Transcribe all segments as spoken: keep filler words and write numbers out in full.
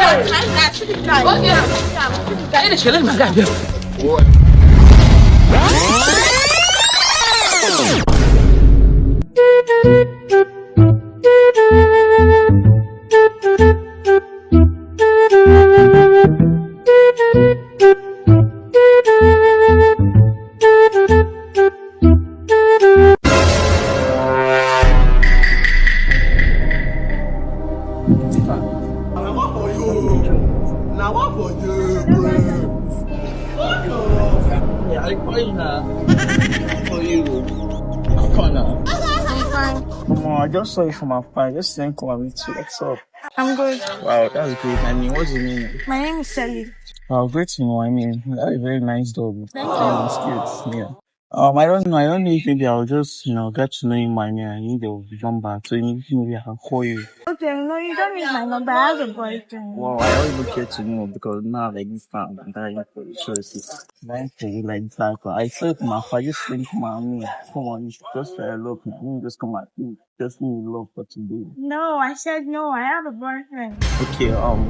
Time that, see the guy. Okay. Yeah, see the guy. Hey, let's go, let's go. Na one for you. Na one for you, bro. Fuck off. Yeah, I call you now. For you. How far now? I'm fine. Come on, I just saw you from afar. I just sent call and meet you. What's up? I'm good. Wow, that's great. I mean, what's your name? My name is Sally. Wow, great to know. I mean, that's a very nice dog. Thank you. Um, it's cute. Yeah. Um, I don't know. I don't know if maybe I'll just, you know, get to know you more. I mean, I need your number. So maybe, maybe I can call you. Okay, no, you don't need my number. I have a boyfriend. Wow, I don't even care to know because now, like, this time, I'm dying for you. So it's dying for you like that. I feel my father just think, come on, me. Come on, you should just try look now. You just come out. Just need love for today. No, I said no. I have a boyfriend. Okay, um,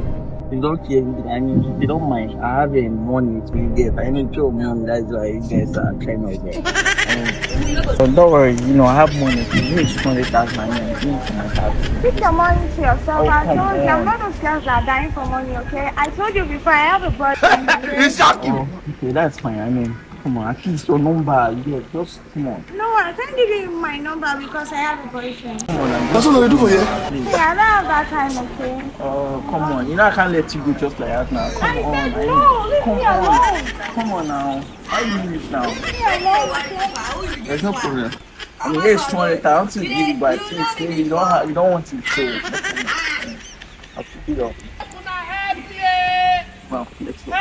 you don't care. I mean, if you don't mind, I have a money to get. I know you told me on that's why you guys are kind of there. Um, so don't worry, you know, I have money. Give me two hundred thousand. I mean, give me two hundred thousand. Keep the money to yourself. Oh, I told you, I'm not those girls that are dying for money, okay? I told you before, I have a boyfriend. It's shocking. Oh, okay, that's fine. I mean, come on, at least your number. Yeah, just Come on. No, I can't give you my number because I have a boyfriend. Come on, I'm That's what I do for you. Please. Yeah, I don't have that time, okay? Oh, come on. You know I can't let you go just like that now. Come I on. Said no, leave me alone. Come on now. Why you leave now? Leave me alone, okay? There's no problem. I mean, here's two hundred thousand. I want to give you, but please, maybe you don't have, you don't want to. So, I'll pick it up. Well, let's go.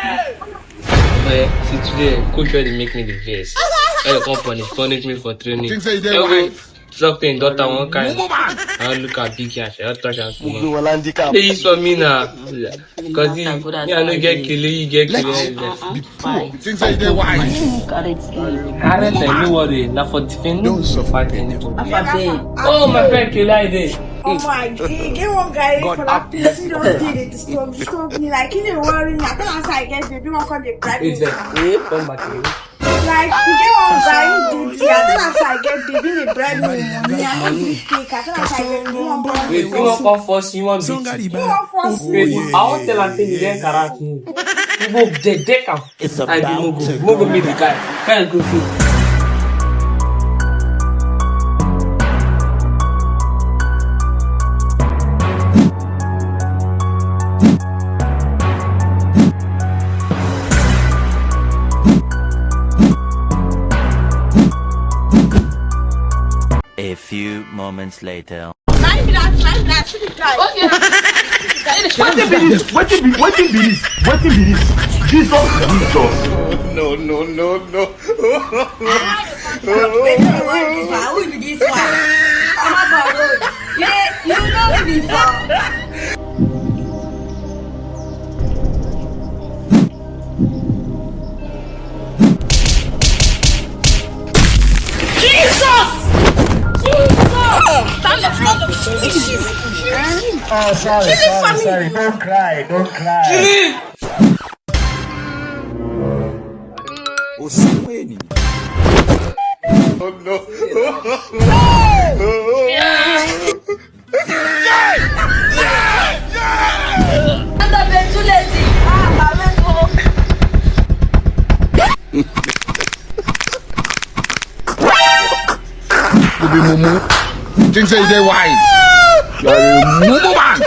But see today, coach wey dey make me the vex. All the company punish me for training. Think say you dey wise. Drop in daughter one kind. Mumu man. I don't look at big cash. I don't touch am too much. Mumu Olandika. Dey use for me now. Because me, I no get kele, you get kele. Be poor. Think say you dey wise. Current, no worry. Na for defend. Don't suffer. Oh my friend, kele I dey. Oh my, e get one guy for that place. He don dey dey disturb, disturb me. Like, he dey worry me. I tell am say I get baby, wan come dey bribe me. Is that? Eh, come back here. Like, e get one guy, he dey there. I tell am say I get baby, dey bribe me with money. I no gree take. I tell am say I get baby, wan borrow me. Wait, you wan come force, you wan beat? He wan force me. Wait, I wan tell am say you get character. You go dey deck am. It's about to go. Mogo meet the guy. Guy go fit. A few moments later. Nine minutes, nine minutes, see the guy. Okay. Wetin be this? Wetin be, wetin be this? Wetin be this? Jesus, Jesus. No, no, no, no. Wetin be this one? Who be this one? Come out for road. You dey, you know me before. Jesus! Jesus! Stand up, stand up. Jesus! Oh, sorry, sorry, sorry. Don't cry, don't cry. Osimhen. Oh no. You be mumu. Think say you dey wise. You are a mumu man.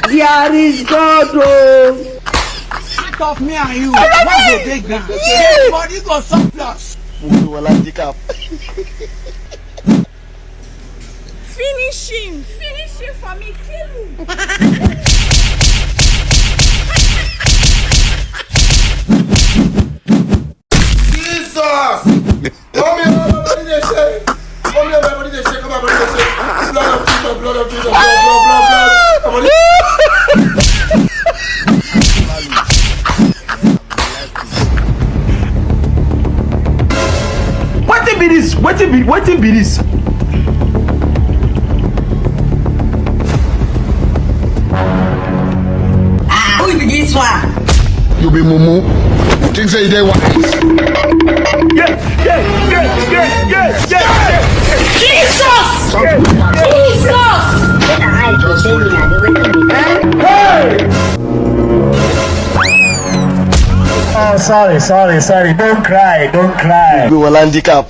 There is God, oh. Out of me and you, what go dey ground? Body go surplus. Mumu Olandika. Finish him! Finish him for me! Kill him! Jesus! Mommy, oh, my body dey shake! Mommy, oh, my body dey shake! Oh, my body dey shake! Blood of Jesus! Blood of Jesus! Blood, blood, blood, blood! My body. Wetin be this? Wetin be, wetin be this? You be mumu. You think say you dey wise? Yeah, yeah, yeah, yeah, yeah, yeah, yeah. Jesus! Jesus! Hey! Oh, sorry, sorry, sorry. Don't cry, don't cry. We will handicap.